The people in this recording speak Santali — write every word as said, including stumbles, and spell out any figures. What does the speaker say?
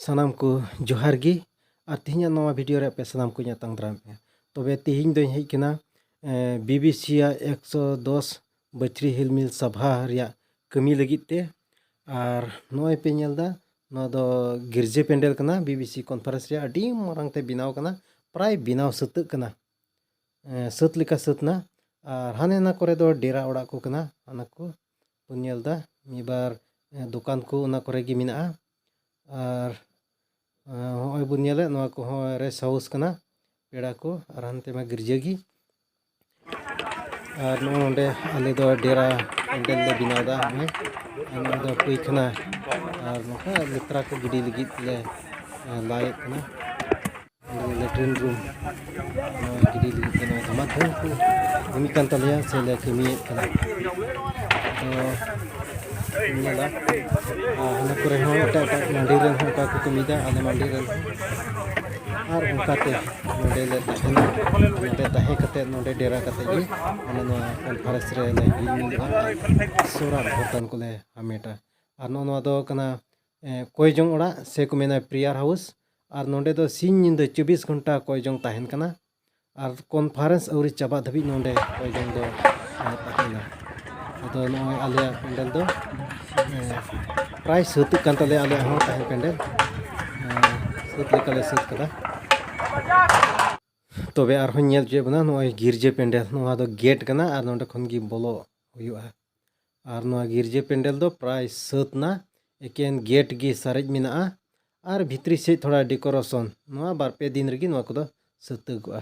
ᱥᱟᱱᱟᱢ ᱠᱚ ᱡᱚᱦᱟᱨ ᱜᱮ᱾ ᱟᱨ ᱛᱮᱦᱮᱧᱟᱜ ᱱᱚᱣᱟ ᱵᱷᱤᱰᱤᱭᱳ ᱨᱮ ᱟᱯᱮ ᱥᱟᱱᱟᱢ ᱠᱚᱧ ᱟᱛᱟᱝ ᱫᱟᱨᱟᱢ ᱯᱮᱭᱟ᱾ ᱛᱚᱵᱮ ᱛᱮᱦᱮᱧ ᱫᱚᱧ ᱦᱮᱡ ᱠᱟᱱᱟ, ᱮ, ᱵᱤ ᱵᱤ ᱥᱤ ᱭᱟᱜ ᱮᱠᱥᱚ ᱫᱚᱥ ᱵᱟᱹᱪᱷᱨᱤ ᱦᱤᱞᱢᱤᱞ ᱥᱟᱵᱷᱟ ᱨᱮᱭᱟᱜ ᱠᱟᱹᱢᱤ ᱞᱟᱹᱜᱤᱫ ᱛᱮ᱾ ᱟᱨ ᱱᱚᱜᱼᱚᱭ ᱯᱮ ᱧᱮᱞ ᱮᱫᱟ, ᱱᱚᱣᱟ ᱫᱚ ᱜᱤᱨᱡᱟᱹ ᱯᱮᱱᱰᱮᱞ ᱠᱟᱱᱟ, ᱵᱤ ᱵᱤ ᱥᱤ ᱠᱚᱱᱯᱷᱟᱨᱮᱱᱥ ᱨᱮᱭᱟᱜ ᱟᱹᱰᱤ ᱢᱟᱨᱟᱝ ᱛᱮ ᱵᱮᱱᱟᱣ ᱠᱟᱱᱟ, ᱯᱨᱟᱭ ᱵᱮᱱᱟᱣ ᱥᱟᱹᱛᱟᱹᱜ ᱠᱟᱱᱟ᱾ ᱮ, ᱥᱟᱹᱛ ᱞᱮᱠᱟ ᱥᱟᱹᱛ ᱱᱟ᱾ ᱟᱨ ᱦᱟᱱᱮ ᱱᱟ ᱠᱚᱨᱮ ᱫᱚ ᱰᱮᱨᱟ ᱚᱲᱟᱜ ᱠᱚ ᱠᱟᱱᱟ, ᱚᱱᱟ ᱠᱚ ᱵᱚᱱ ᱧᱮᱞ ᱮᱫᱟ᱾ ᱢᱤᱫ ᱵᱟᱨ, ᱮ, ᱫᱚᱠᱟᱱ ᱠᱚ ᱚᱱᱟ ᱠᱚᱨᱮ ᱜᱮ ᱢᱮᱱᱟᱜᱼᱟ᱾ ᱟᱨ, ᱮ, ᱦᱚᱸᱜᱼᱚᱭ ᱵᱚᱱ ᱧᱮᱞᱮᱫ, ᱱᱚᱣᱟ ᱠᱚᱦᱚᱸ ᱨᱮᱥᱴ ᱦᱟᱣᱩᱥ ᱠᱟᱱᱟ ᱯᱮᱲᱟ ᱠᱚ, ᱟᱨ ᱦᱟᱱᱛᱮ ᱢᱟ ᱜᱤᱨᱡᱟᱹ ᱜᱮ᱾ ᱟᱨ ᱱᱚᱜᱼᱚ ᱱᱚᱰᱮ ᱟᱞᱮ ᱫᱚ ᱰᱮᱨᱟ ᱯᱮᱱᱰᱮᱞ ᱞᱮ ᱵᱮᱱᱟᱣ ᱮᱫᱟ᱾ ᱱᱚᱜᱼᱚᱭ, ᱟᱨ ᱱᱚᱣᱟ ᱫᱚ ᱯᱟᱹᱭᱠᱷᱟᱱᱟ ᱟᱨ ᱱᱚᱝᱠᱟ ᱞᱮᱛᱨᱟ ᱠᱚ ᱜᱤᱰᱤ ᱞᱟᱹᱜᱤᱫ ᱞᱮ, ᱮ, ᱞᱟᱭᱮᱫ ᱠᱟᱱᱟ᱾ ᱞᱮᱴᱨᱤᱱ ᱨᱩᱢ ᱱᱚᱣᱟ ᱜᱤᱰᱤ ᱞᱟᱹᱜᱤᱫ ᱛᱮ ᱱᱚᱣᱟ ᱫᱚ ᱢᱟᱫᱽᱫᱷᱚᱢ ᱠᱚ ᱠᱟᱹᱢᱤ ᱠᱟᱱ ᱛᱟᱞᱮᱭᱟ ᱥᱮ ᱞᱮ ᱠᱟᱹᱢᱤᱭᱮᱫ ᱠᱟᱱᱟ᱾ ᱟᱫᱚ ᱧᱮᱞᱟ, ᱟᱨ ᱦᱟᱱᱟ ᱠᱚᱨᱮ ᱦᱚᱸ ᱮᱴᱟᱜ ᱮᱴᱟᱜ ᱢᱟᱹᱰᱤ ᱨᱮᱱ ᱦᱚᱸ ᱚᱱᱠᱟ ᱠᱚ ᱠᱟᱹᱢᱤᱭᱮᱫᱟ, ᱟᱞᱮ ᱢᱟᱹᱰᱤ ᱨᱮᱱ ᱦᱚᱸ᱾ ᱟᱨ ᱚᱱᱠᱟᱛᱮ ᱱᱚᱰᱮ ᱞᱮ ᱛᱟᱦᱮᱱᱟ, ᱱᱚᱰᱮ ᱛᱟᱦᱮᱸ ᱠᱟᱛᱮ, ᱱᱚᱰᱮ ᱰᱮᱨᱟ ᱠᱟᱛᱮ ᱜᱮ ᱢᱟᱱᱮ ᱱᱚᱣᱟ ᱠᱚᱱᱯᱷᱟᱨᱮᱱᱥ ᱨᱮ ᱞᱮ ᱦᱤᱡᱩᱜᱼᱟ ᱟᱨ ᱤᱥᱚᱨᱟᱜ ᱵᱚᱨᱫᱟᱱ ᱠᱚᱞᱮ ᱦᱟᱢᱮᱴᱟ᱾ ᱟᱨ ᱱᱚᱜᱼᱚ ᱱᱚᱣᱟ ᱫᱚ ᱠᱟᱱᱟ, ᱮ, ᱠᱚᱭ ᱡᱚᱝ ᱚᱲᱟᱜ ᱥᱮ ᱠᱚ ᱢᱮᱱᱟ prayer house᱾ ᱟᱨ ᱱᱚᱰᱮ ᱫᱚ ᱥᱤᱧ ᱧᱤᱫᱟᱹ ᱪᱚᱵᱵᱤᱥ ᱜᱷᱚᱱᱴᱟ ᱠᱚᱭ ᱡᱚᱝ ᱛᱟᱦᱮᱱ ᱠᱟᱱᱟ᱾ ᱟᱨ ᱠᱚᱱᱯᱷᱟᱨᱮᱱᱥ ᱟᱹᱣᱨᱤ ᱪᱟᱵᱟᱜ ᱫᱷᱟᱹᱵᱤᱡ ᱱᱚᱰᱮ ᱠᱚᱭ ᱡᱚᱝ ᱫᱚ, ᱮ, ᱛᱟᱦᱮᱱᱟ᱾ ᱟᱫᱚ ᱱᱚᱜᱼᱚᱭ ᱟᱞᱮᱭᱟᱜ ᱯᱮᱱᱰᱮᱞ ᱫᱚ, ᱮ, ᱯᱨᱟᱭ ᱥᱟᱹᱛᱟᱹᱜ ᱠᱟᱱ ᱛᱟᱞᱮᱭᱟ, ᱟᱞᱮᱭᱟᱜ ᱦᱚᱸ ᱛᱟᱦᱮᱱ ᱯᱮᱱᱰᱮᱞ, ᱮ, ᱥᱟᱹᱛ ᱞᱮᱠᱟᱞᱮ ᱥᱟᱹᱛ ᱠᱟᱫᱟ᱾ ᱛᱚᱵᱮ ᱟᱨᱦᱚᱸᱧ ᱧᱮᱞ ᱦᱚᱪᱚᱭᱮᱫ ᱵᱚᱱᱟ, ᱱᱚᱜᱼᱚᱭ ᱜᱤᱨᱡᱟᱹ ᱯᱮᱱᱰᱮᱞ, ᱱᱚᱣᱟ ᱫᱚ ᱜᱮᱴ ᱠᱟᱱᱟ ᱟᱨ ᱱᱚᱰᱮ ᱠᱷᱚᱱ ᱜᱮ ᱵᱚᱞᱚ ᱦᱩᱭᱩᱜᱼᱟ᱾ ᱟᱨ ᱱᱚᱣᱟ ᱜᱤᱨᱡᱟᱹ ᱯᱮᱱᱰᱮᱞ ᱫᱚ ᱯᱨᱟᱭ ᱥᱟᱹᱛ ᱱᱟ, ᱮᱠᱮᱱ ᱜᱮᱴ ᱜᱮ ᱥᱟᱨᱮᱡ ᱢᱮᱱᱟᱜᱼᱟ᱾ ᱟᱨ ᱵᱷᱤᱛᱨᱤ ᱥᱮᱫ ᱛᱷᱚᱲᱟ decoration, ᱱᱚᱣᱟ ᱵᱟᱨ ᱯᱮ ᱫᱤᱱ ᱨᱮᱜᱮ ᱱᱚᱣᱟ ᱠᱚᱫᱚ ᱥᱟᱹᱛᱟᱹᱜᱚᱜᱼᱟ᱾